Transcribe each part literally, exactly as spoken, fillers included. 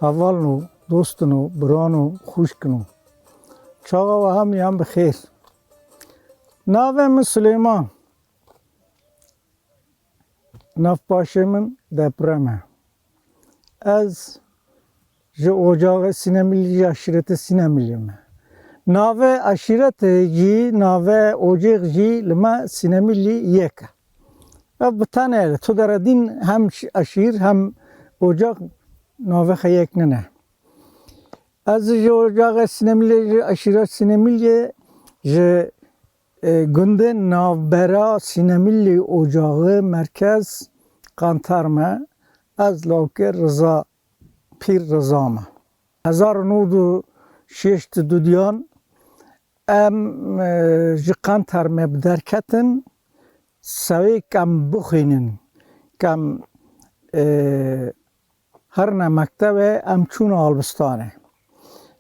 Hevalno, dostno, birano, xwişkno. Çaxa we hemiyan bi xêr. Navê min Silêman. Navpaşê min Deprem e. Ez ji ocaxê Sînemilî, ji eşîretê Sînemilî me. Navê eşîretê jî, navê ocêx jî li me Sînemilî yek e. Ev bi tenê li tu dere dîn hem ş-, eşîr hem ocax navê xwe yek nine. Ez ji ocaxê Sînemilî, ji eşîra Sînemilî, ji, e, gundê navbera Sînemilî ocaxê merkez Qantar me. Ez lawkê Riza, Pîr Riza me. Hezar û nod û şêst û dudiyan em, e, ji Qantar me bi derketin, sewê kem bixwînin, kem, e, herine mektebê, em çûne Albistanê.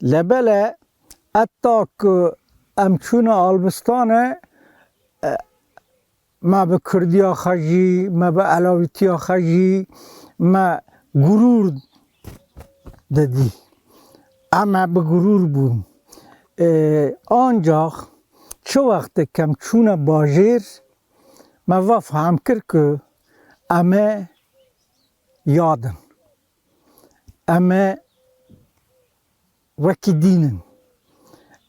Lebele heta ku em çûne Albistanê, e, me bi kurdiya xwe jî, me bi elawîtiya xwe jî, me gurûr didî. Em me bi gurûr bûn. Ê, ancax çi wextê kem çûne bajêr, me va fehm kir ku em ê yad in. Em ê wekî dîn in.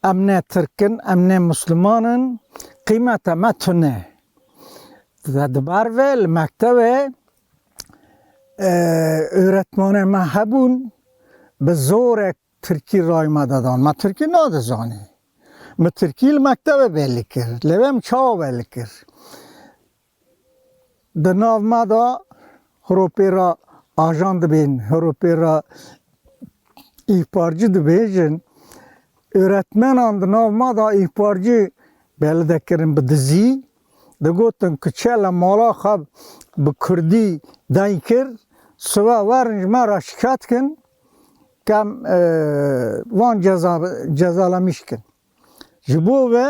Em ne Tirk in, em ne Misliman in, qîmeta me tune. Di ber vê li mektebê, e, öğretmanê me hebûn, bi zorek Tirkî ray me didan. Me Tirkî nadizanî. Min Tirkî li mektebê belî kir. Lê wê min çawa belî kir? Di nav me de hropê re ajan dibên, hropê re îhbarcî dibêjin. Öğretmenan di nav me de îhbarcî belî dekirin bi dizî. Digotin ku çi le mala xwe bi kurdî deng kir, sibe werin ji me re şikayet kin, kem, e, van ceza, cezalemîş kin. Ji bo ve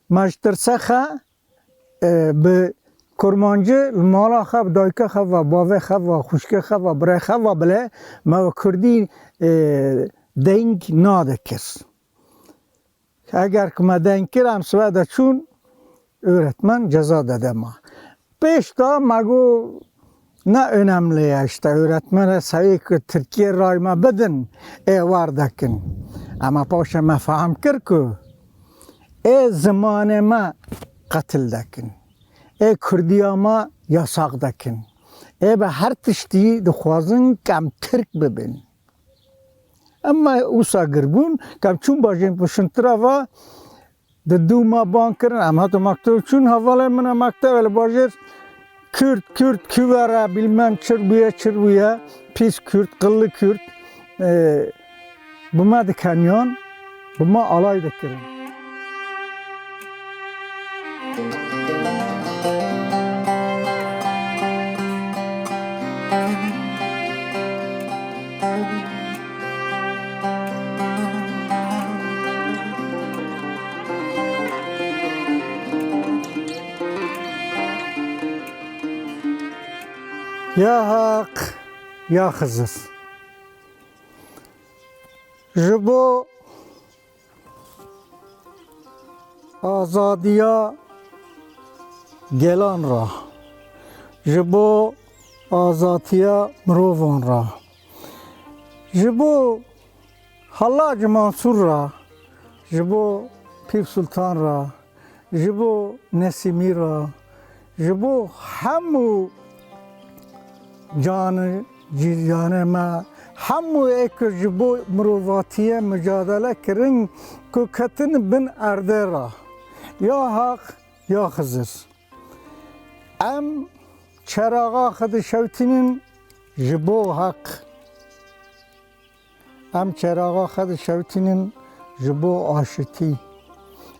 me ji tirse xe, e, bi kurmancî li mala xwe, bi dayika xwe ve, bavê xwe ve, xwişkê xwe ve, birê xwe ve bile me bi kurdî, e, deng nadikir. Eger ku me deng kir, em sibe de çûn, öğretmen ceza dede me. Pêş de me got, ne önemli ye, işte, öğretmenê sewê ku Tirkiyê ray me bidin, ê war dekin. Ama paşê me fehm kir ku ê zimanê me qetil dekin. Ê kurdiya me yasax dekin. Ê bi her tiştî dixwazin ku em Tirk bibin. Em me wisa girbûn, kem çûn bajên pişintira va, di dû me ban kirin, em hatin mekteb çûn, hevalê min e mektebê li bajêr, Kurd, Kurd, kûvere, bilmem çir bûye, çir bûye, pîs Kurd, qilli Kurd, e, bi me dikeniyan, bi me alay dikirin. Ya Haq, ya Xizir. Ji bo azadiya gelan re, ji bo azatiya mirovan re, ji bo Hallacî Mansûr re, ji bo Pîr Sultan re, ji bo Nesîmî re, ji bo hemû canê cîranê me, hemû ê ku ji bo mirovatiyê micadele kirin, ku ketin bin erdê re. Ya Haq, ya Xizir. Em çeraxa xwe dişewtînin ji bo Heq. Em çeraxa xwe dişewtînin ji bo aşitî.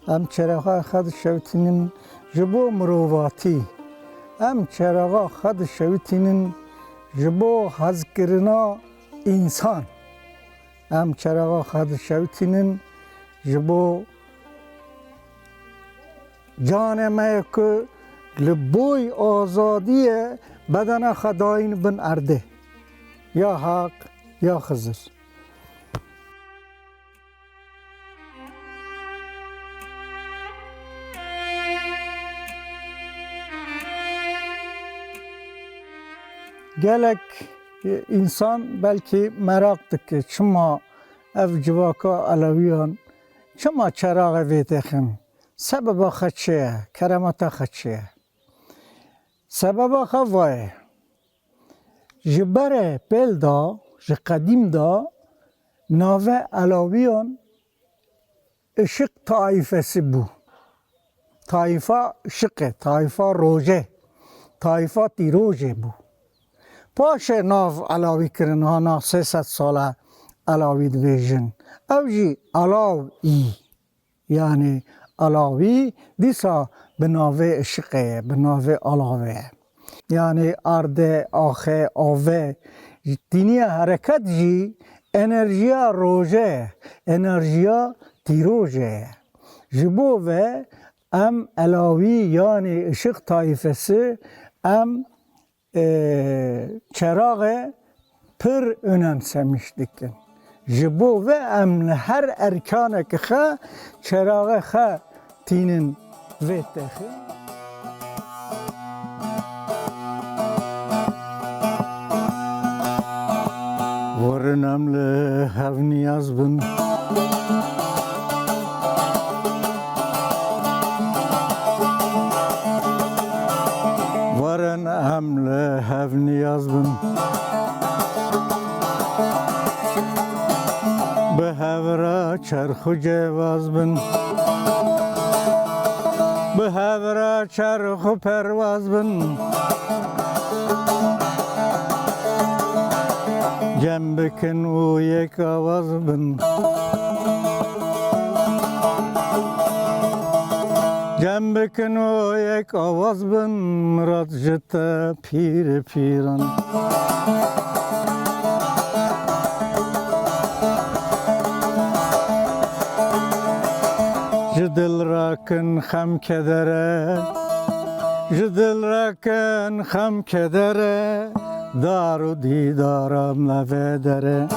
Em çeraxa xwe dişewtînin ji bo mirovatî. Em çeraxa xwe dişewtînin ji bo hezkirina însan. Em çeraxa xwe dişewtînin ji bo canê me ye ku li boy azadiyê bedena xwe dayîn bin erdê. Ya Haq, ya Xizir. Gelek însan belkî meraq dike, çima ev civaka Elewiyan, çima çeraxê vê dixin? Sebeba xwe çi ye? Keremeta xwe çi ye? Sebeba xwe va ye. Ji berê pêl de, ji qedîm de navê Elewiyan Işık taifesi bû. Taifa ışıkê, taifa rojê, taifa tîrojê bû. Paşê nav Elawî kirin, hana sê sed sale Elawî dibêjin. Ew jî Alaw î. Yanî Elawî dîsa bi navê ışıkê ye, bi navê Alawê ye. Yanî ardê, axê, avê, tîniya hereket jî enerjiya rojê ye, enerjiya tîrojê ye. Ji bo ve em Elawî, yanî ışık taifesi, em, e, çeraxê pir önemsemiş dikin. Ji bo ve em li her erkaneke xwe çeraxê xwe tînin vê texê. Werin em li hev niyaz bin. Werin em li hev niyaz bin. Bi hev re çerx û cêwaz bin. Bi hev re çerx û perwaz bin. Cem bikin û yek awaz bin. Cem bikin û yek awaz bin. Mirad ji te pîrê pîran. Ji dil rakin xem kedere, ji dil rakin xem kedere, dar û dîdara me vedere.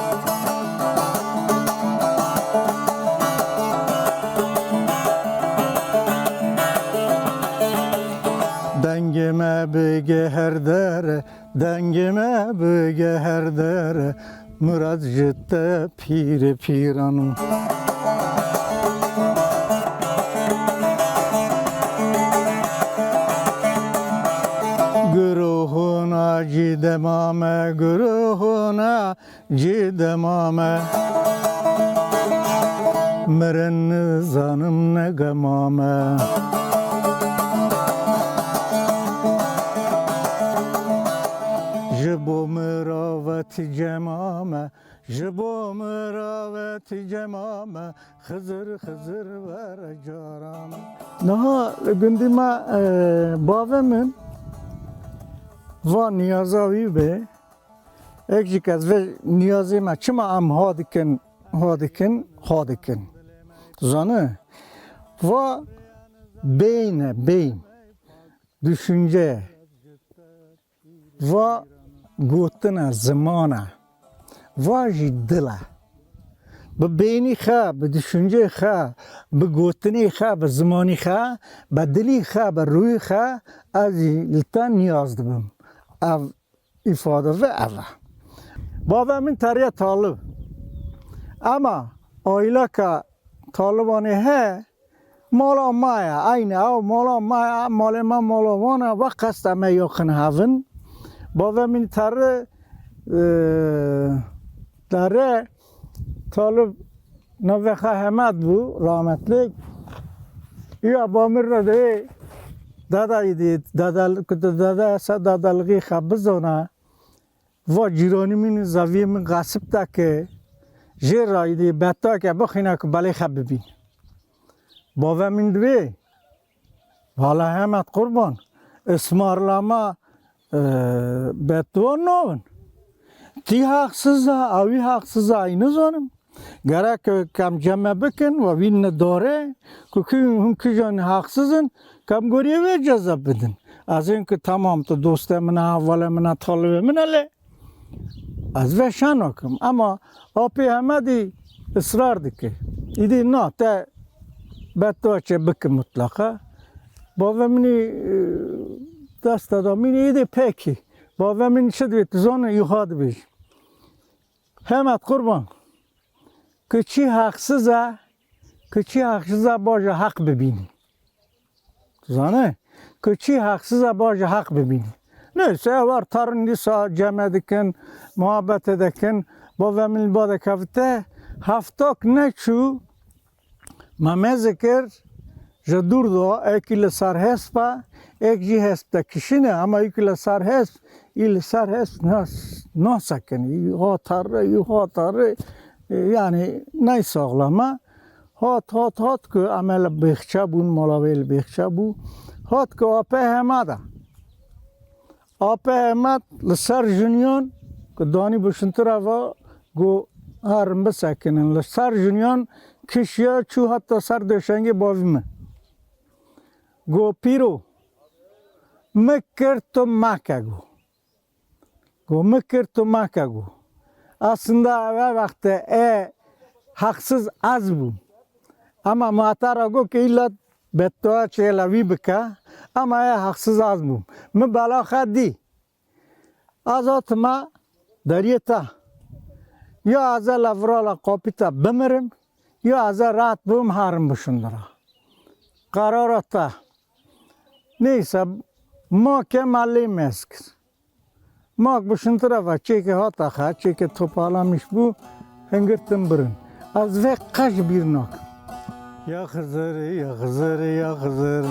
Dengê me bige her dere, dengê me bige her dere, Mirad ji te pîrê pîran im. Guruhuna cî dema me, guruhuna cî dema me. Mirin nizanim ne gema me. Ji bo mirovetî cema me, ji bo mirovetî cema me, Xizir, Xizir were cara me. Niha gundî me, e, bavê min va niyaza wî be. Ek jî kes vê niyazê me çima em ha dikin, ha dikin, ha dikin. Zane, va beyin e, beyin. Düşünce. Va gotin e, ziman e. Va jî dil e. Bi beynî xe, bi düşüncê xe, bi gotinê xe, bi zimanî xe, bi dilî xe, bi rûyî xe, ez jî li te niyaz dibim. Ev îfade ve ev e. Bavê min teriya Talib. Ema aîleka Talibanê he, mala me ye, eynî ew mala me ye, malê me mala wan e, ve qest em ê yaxin hevin. Bavê min teri, e, tere Talib navê xwe Hemed bû, rahmetlik. Iya bamir re de dada yî dî, dada, dada esa dadalixî xwe bizana. Va cîranî min, zaviyê min qesib deke, jê rayî dê betake bixîne ku belê xe bibîn. Bavê min divê, vala Hemed qurban, ismarlama, e, betwa nabin. Tî haqsiz e, ewî haqsiz e, ay nizanim. Gerek kem cem me bikin, we wî nedare, ku ki-, hûn kijan haqsiz in, kem goriyê wê ceza bidin. Ez ên ku tamam, tu dostê min e, hevalê min e, talibê min e, lê ez vê şa nakim. Ema apê Hemedî israr dike. Îdî na, te betwa çê bike mutlaqa. Bavê min î, e, dest da min î, îdî pekî. Bavê min çi divê, tu zanî, yuha dibêj. Hemet qurban. Ku çi heqsiz e, ku çi heqsiz e, baje heq bibînî. Tu zanî? Ku çi heqsiz e, baje heq bibînî. Neyse, ewar tarin dîsa ceme dikin, muhabbete dikin, bavê min li ba dekevite, heftak neçû, me mezikir, ji dûr da, ekî li ser hesp e, ek jî hesp de kişîne, ama yekî li ser hesp, î li ser hesp nas-, nasekin, î ha tarre, î ha tarre, e, yani ney saxlem e. Hat, hat, hat ku em ê li bêxçe bûn, mala wê li bêxçe bû. Hat ku apê hema da. Apê Emed li ser jiniyan ku danî bişintire va, got, herin bisekinin. Li ser jiniyan kişiya, çû heta ser döşengê bavî min. Got, pîro, min kir, tu meke, got. Got, min kir, tu meke, got. Aslında ev, ev wexte e heqsiz ez bûm. Ama muhatara got ki illa beddua çêla wî bike, ama e heqsiz ez bûm. Min bela xwe dî. Ez hatime deriyê te. Ya ez ê li virala qapî te bimirim, ya ez ê rehet bibim herim bişindira. Qerara te. Neyse, ma ke me lê mez kir. Mak bişintire ve çêke hata xe, çêke toparlamiş bû, hingirtin birin. Ez vê qeş bîr nakim. Ya Xizir, ya Xizir, ya Xizir.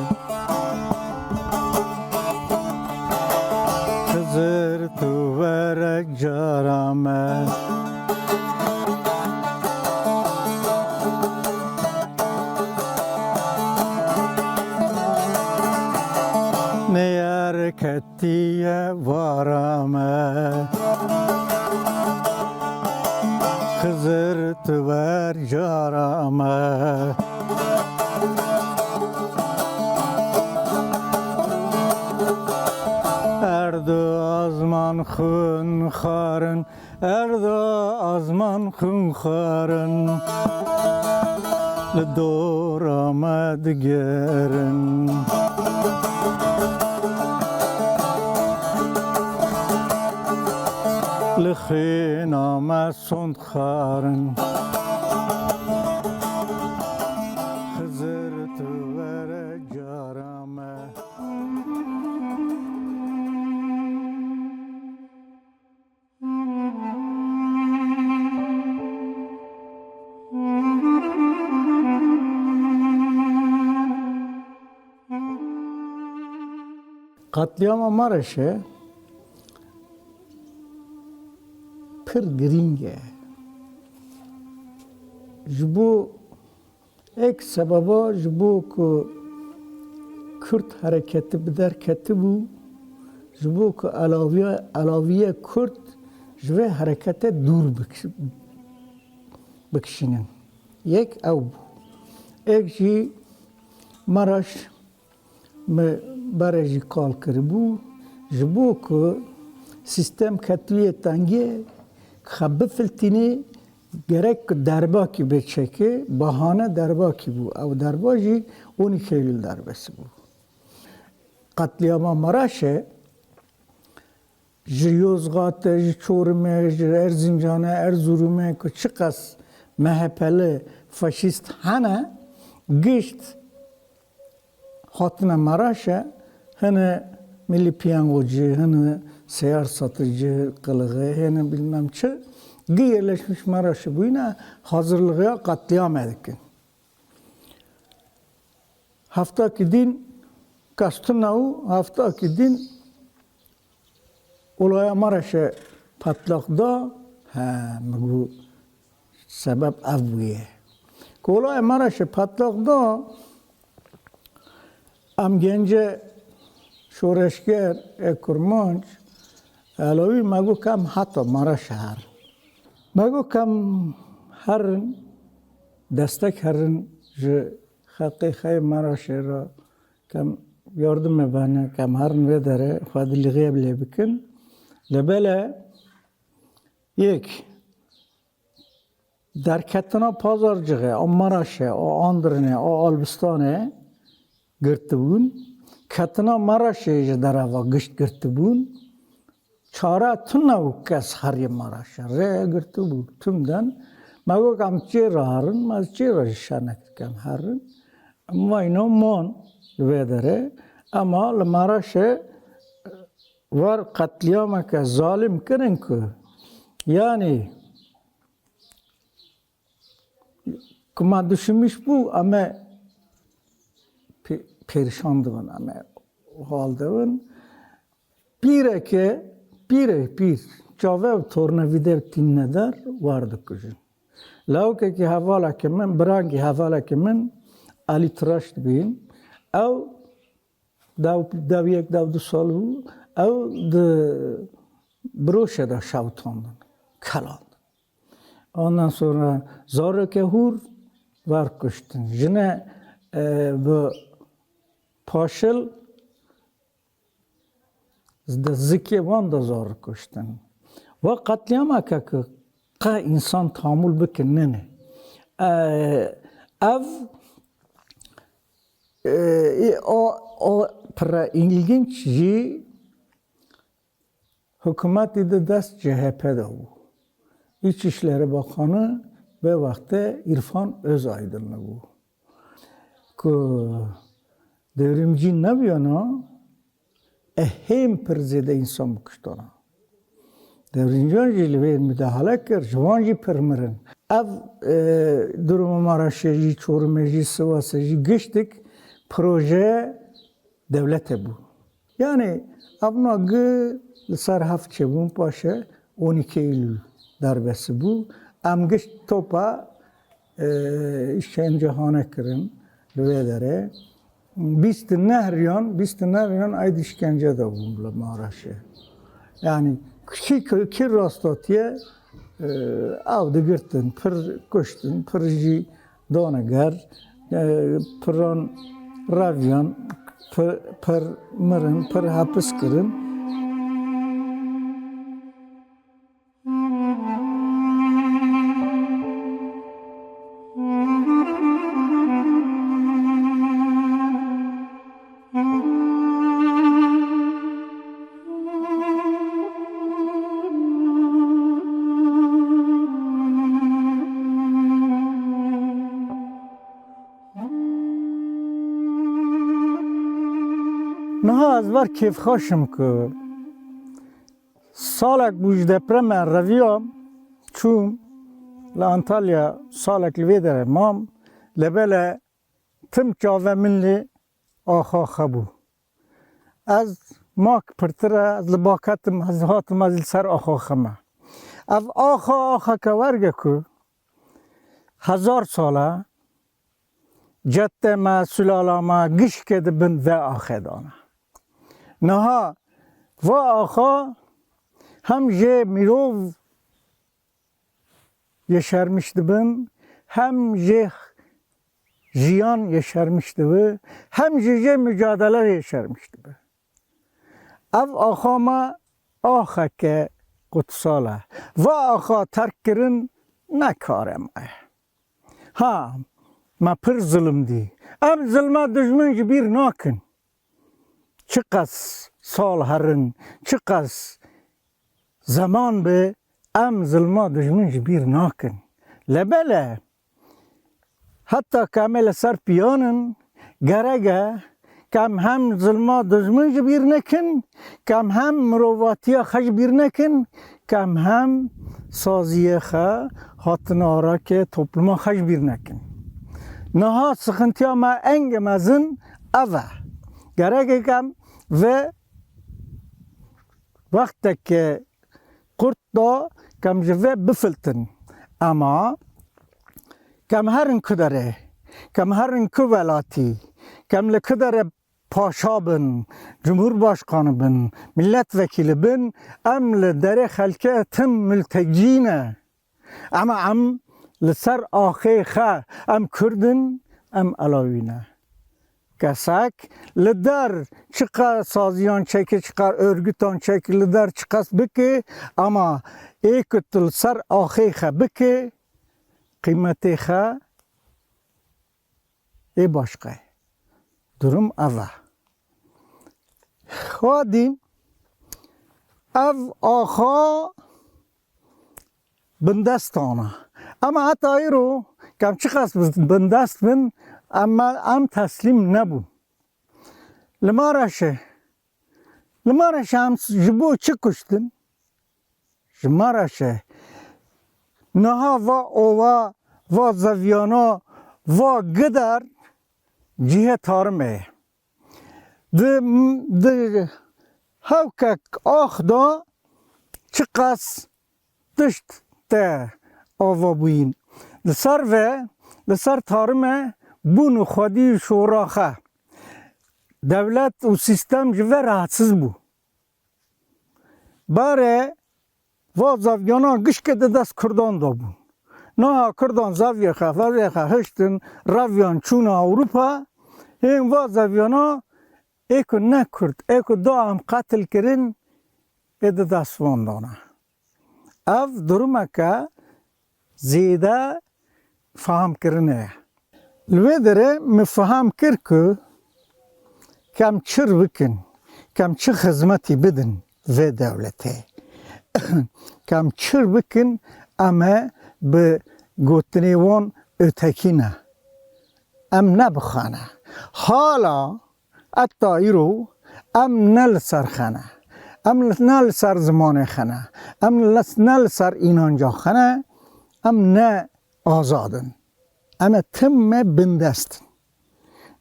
Xizir, tu were cara me. Neyar ketiye vara me. Xizir, tu wer cara me. Erd û azman xwin xwarin, erd û azman xwin xwarin, li dora me digerin. Li xwîna me sond xwarin. Xizir, tu were cara me. Qetlîama Maraşê pir girîng e. Ji bo ek sebeba, ji bo ku Kurd hereketî bi der ketibû, ji bo ku elaviya-, elaviye Kurd ji vê herekete dûr bik-, bikişînin. Yek ew bû. Ek jî Maraş me berê jî qal kiribû, ji bo ku sîstem ketibûye tengiyê, xwe bifiltînê, gerek ku derbakî bê çekê, bahane derbakî bû. Ew derba jî on iki Eylül derbesi bû. Qetlîama Maraşê ji Yozgatê, ji Çorumê, ji Erzincanê, Erzurumê ku çiqas M H P'li faşîst hene, gişt hatine Maraşê, hene milî piyangoci, hene seyar satıcı kılığı, hene bilmem çi, gi yerleşmiş Maraşê bûyne, hazırlığa qetlîamê dikin. Heftakî din kastuna û heftakî din olaya Maraşê patlak da, he, mi got, sebeb ev bûye. Ku olaya Maraşê patlak da, em gence şoreşger ê Kurmanc, Elawî, me got, kem heta Maraşê herin. Me got, kem herin, destek herin ji xelkê xeyê Maraşê re, kem yardimê bene, kem herin vê derê, xwe dilîxiyê lê bikin. Lê bele yek, derketina Pazarcixê, a Maraşê, a Andirinê, a Albistanê girtibûn. Ketina Maraşê ji dereva gişt girtibûn. çare tune û kes heriyê Maraşê rê girtibû, tim den. Me got, em çê re herin, me çê re jî şenek dikem herin. Em vayno mon li vê derê. Ema li Maraşê war qetlîameke zalim kirin ku, yanî, ku me duşimîş bû, em ê pê-, pêrişan dibin, em ê hal dibin. Pîreke, pîrek pîr, çave û tornavîde tînine der, war dikujin. Lawikekî hevalekî min, birangî hevalekî min, Elî Tiraş dibîn. Ew dew, dew yek, dew du sal bû, ew di broşê de şewitandin, kelandin. Ondan sonra zareke hûr ver kuştin. Jine, e, bi paşil di zikê wan de zar kuştin. Ve qetlîameke ku qe însan tamûl bikin nene. E, ev, e, e, o, o pire ilginç jî hikûmetî di dest C H P de bû. İçişleri Bakanı vê wextê İrfan Özaydınlı bû. Ku devrimcî nebiyana, e hêm pir zêde însan bikuştana. Devrimciyan jî li vê müdahale kir, ji wan jî pir mirin. Ev, e, duruma Maraşê jî, Çorumê jî, Sivasê jî giştik proje dewletê bû. Yanî ev nagi li ser heft çêbûn, paşê on iki Eylül darbesi bû. Em gişt topa, e, îşkencehane kirin li vê derê. Bîst û neh riyan, bîst û neh riyan ayd îşkence de bûn li Maraşê. Yanî kî, kî rastatiye, e, ew digirtin, pir kuştin, pir jî dane ger, e, piran reviyan, pir, pir mirin, pir hepis kirin. Niha ez ver kêfxweş im ku salek bû ji depreme reviyam, çûm li Antalya, salek li vê derê mam, lebele tim çave min lê axa xebû. Ez mak pirtir e, ez li ba ketim, ez hatim, ez li ser axa xeme. Ev axa, axeke werge ku hezar sal e, cedde me, sulala me, gişkê di bin vê axê de ne. Niha va axa hem jê mirov yeşermiş dibin, hem jê jiyan yeşermiş dibi, hem jî jê mücadele yeşermiş dibi. Ev axa me axeke kutsal e. Va axa terk kirin ne karê me ye. Ha, me pir zilim dî. Em zilma dijmin ji bîr nakin. Çiqas sal herin, çiqas zeman bi, em zilma dijmin ji bîr nakin. Lebele, heta ku em ê li ser piyan in, gerek e ku em hem zilma dijmin ji bîr nekin, ku em hem mirovatiya xwe ji bîr nekin, ku em hem saziyê xwe, hatina arakê topluma xwe ji bîr nekin. Niha sixintiya me enge mezin ev e. Gerek e ku em vê wexteke kurt da ku em ji vê bifiltin. Ema ku em herin ku derê, ku em herin ku welatî, ku em li ku derê paşa bin, cumhurbaşkanı bin, milletvekili bin, em li derê xelkê tim mültecî ne. Ema em li ser axê xe, em Kurd in, em Elawî ne. Kesek li der çiqas saziyan çekî, çiqas örgütan çekî, li der çiqas bikî, ema ê ku tu li ser axê xe bikî, qîmetê xe ê başqe ye. Durum ev e. Xwedî Ev axa bindestan e. Ema heta îro kem çiqas bindest bin, ema em teslîm nebûn. Li Maraşê, li Maraşê em ji bo çi kuştin? Ji Maraşê. Niha va ova, va zeviyana, va gider cihê tarimê ye. Di, di hewkek ax de çiqas tişt te ava bûyîn. Li ser ve, li ser tarime bûn û xwedî şoraxe. Dewlet û sîstem ji ve rahatsiz bû. Bare va zaviyana gişke di dest Kurdan de bûn. Niha Kurdan zaviyê xwe, zaviyê xwe hiştin, reviyan çûna Ewropa, hên va zaviyana ê ku ne Kurd, ê ku da em qetil kirin, ê di dest van dana. Ev durumeke zêde fehamkirinê ye. Li wê derê min feham kir ku kem çir bikin, kem çi xizmetî bidin vê dewletê. Kem çir bikin, em ê bi gotinê wan ötekî ne. Em ne bi xwe ne. Hala heta îro em ne li ser xe ne. Em ne li ser zimanê xe ne. Em ne li ser înanca xe ne. Em ne azad in. Em ê tim me bindest in.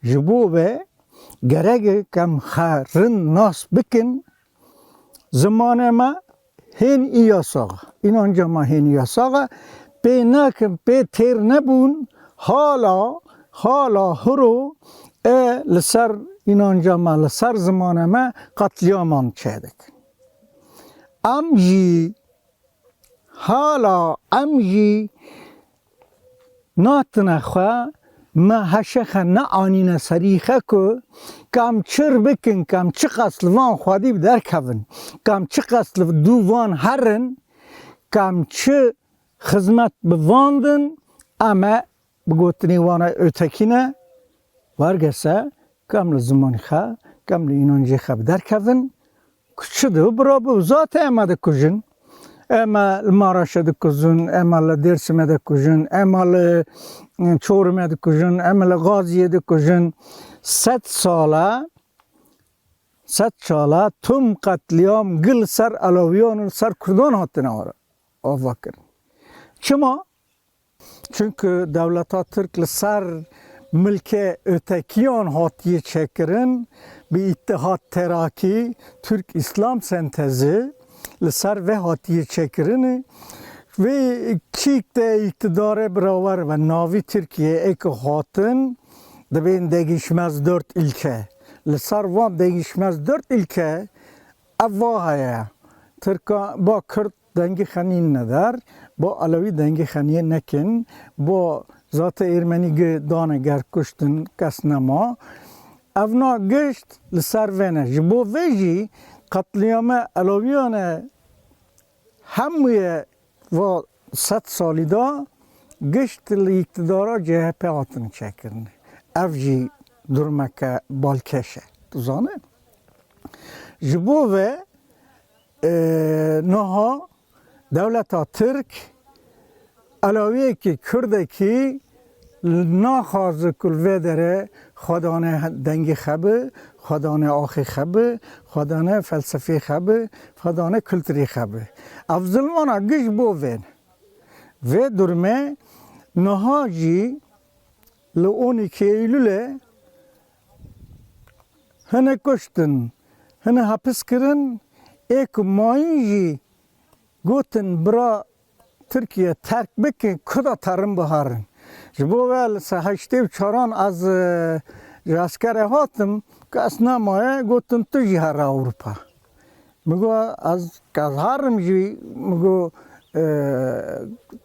Ji bo vê gerek e kem xe rind nas bikin, zimanê me hên î yasax e, înanca me hên î yasax e, pê nakin, pê têr nebûn, hala, hala hiro e li ser înanca me, li ser zimanê me qetlîyaman çêdikin. Em jî Hala em jî natine xwe, me heşê xe neanîne serî xe ku kam çir bikin, kam çiqas li van xwedî bi derkevin, kam çiqas li dû van herin, kam çi xizmet bi van din, em e bi gotinê wan e ötekî ne, wergese, kam li zimanê xe, kam li înancê xe bi derkevin, ku çi dibe bira bibe, zaten ema dikujin. Ema li Maraşê dikujin, ema li Dêrsimê dikujin, ema li, e, Çorumê dikujin, ema li Gaziyê dikujin. Sed sala, sed sala tim qetlîyam gil ser Elewiyan û ser Kurdan hatine ava kirin. Çima? Çunku dewleta Tirk li ser milkê ötekiyan hatiye çêkirin, bi Îttihat Terakî, Türk İslam Sentezi, li ser vê hatiye çêkirin. Vê çîk de îktidarê birawer ve navî Tirkiye ê ku hatin, dibên degîşmez dört ilke. Li ser van degîşmez dört ilke ev va heye. Tirka ba Kurd dengê xenîn neder, bo Elewî dengê xeniyê nekin, bo zate Êrmenî gi dane ger kuştin kes nema. Evna gişt li ser vê ne. Ji bo vê jî qetlîyame Elewiyane hemûye va sed salî da gişt li îktidara C H P hatin çêkirin. Ev jî durumeke balkêş e. Tu zane? Ji bo ve, e, niha dewleta Tirk Elawiyekî Kurdekî naxwaze ku li vê derê xwedane dengê xe bi, xwedane axê xe bi, xwedane felsefê xe bi, xwedane kulturê xe bi. Ev zilmana giş bo vê ne. Vê durumê niha jî li onî Eylûlê hine kuştin, hine hapis kirin, ê ku mayîn jî gotin bira Tirkiye terk bikin, kuda terin biharin. Ji bo ve li se heştê û çaran ez, e, ji eskerê hatim, ku ez nemaye, gotin tu jî here Ewropa. Min got, ez, ez herim jî, min got, e,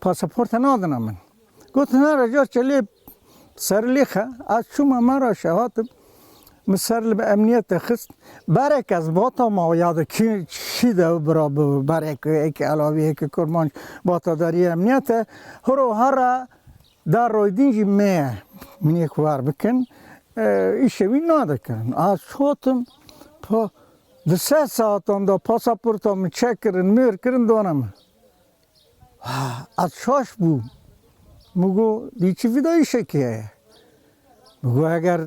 pasaporte nadine min. Gotin, here car çelê ser lê xe, ez çûme Maraşê hatim, min ser li emniyete xist. Berek ez bata ma ya de kî, kî de bira bi berek, êkî Elawî, êkî Kurmanc, bata deriyê emniyete. Hiro here da roydîn jî me ye. Min yek war bikin, e, îşê wî nadikirin. Ez hatim, pa, Di sê saetan de pasaporta min çek kirin, mêr kirin, dane min. Ha, ez şaş bûm. Min got, dî çi vîdayîşekê heye? Min got, eger,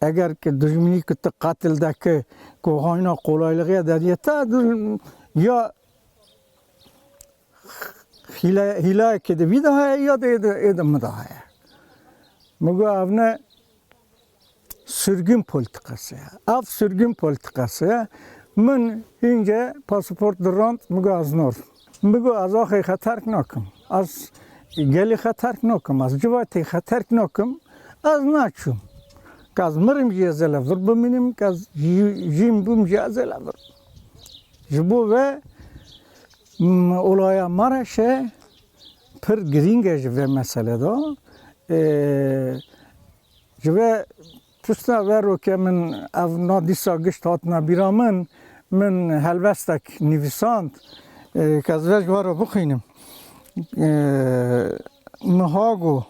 eger ki dijminî ki tu qetil deke, ku hayna qolayliğê de diye, te du-, ya hîle-, hîlayekê de vî de heye, ya de ê de, ê de min de heye. Min got, ev ne sürgün politikası ye. Ev sürgün politikası ye. Min hînce pasaport dirand, min got, ez narim. Min got, ez axê xwe terk nakim. Ez gelê xwe terk nakim. Ez civatê xwe terk nakim. Ez naçûm. Ke ez mirim jî ez ê li vir bimînim, ke ez jî-, jîn bûm jî ez ê li vir. Ji bo ve, m, olaya Maraşê pir girîng e ji vê meselê de. Ê, ji vê tişta veroke min ev na dîsa gişt hatina bîra min, min helbestek nivîsand, ê, ke ez vê ji we re bixwînim. Ê, min ha got,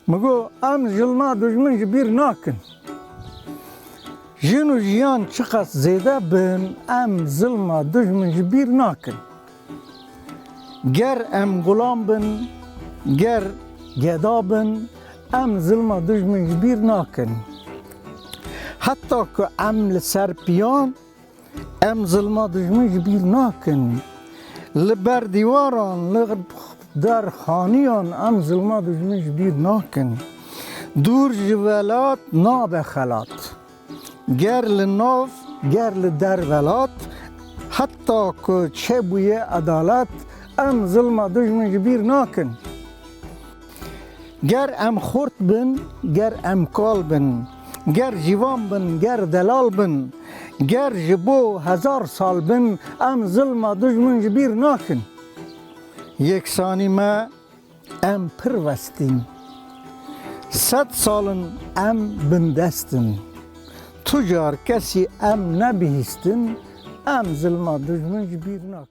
min got, em zilma dijmin ji bîr nakin. Jin û jiyan çiqas zêde bin, em zilma dijmin ji bîr nakin. Ger em gulam bin, ger geda bin, em zilma dijmin ji bîr nakin. Heta ku em li ser piyan, em zilma dijmin ji bîr nakin. Li ber dîwaran, li der xaniyan em zilma dijmin ji bîr nakin. Dûr ji welat nabe xelat. Ger li nav, ger li der welat, heta ku çêbûye edalet, em zilma dijmin ji bîr nakin. Ger em xurt bin, ger em kal bin, ger ciwan bin, ger delal bin, ger ji bo hezar sal bin, em zilma dijmin ji bîr nakin. Yeksanî me, em pir westîn. Sed sal in em bindest in. Tu car kesî em nebihîstin, em zilma dijmin ji bîr nakin.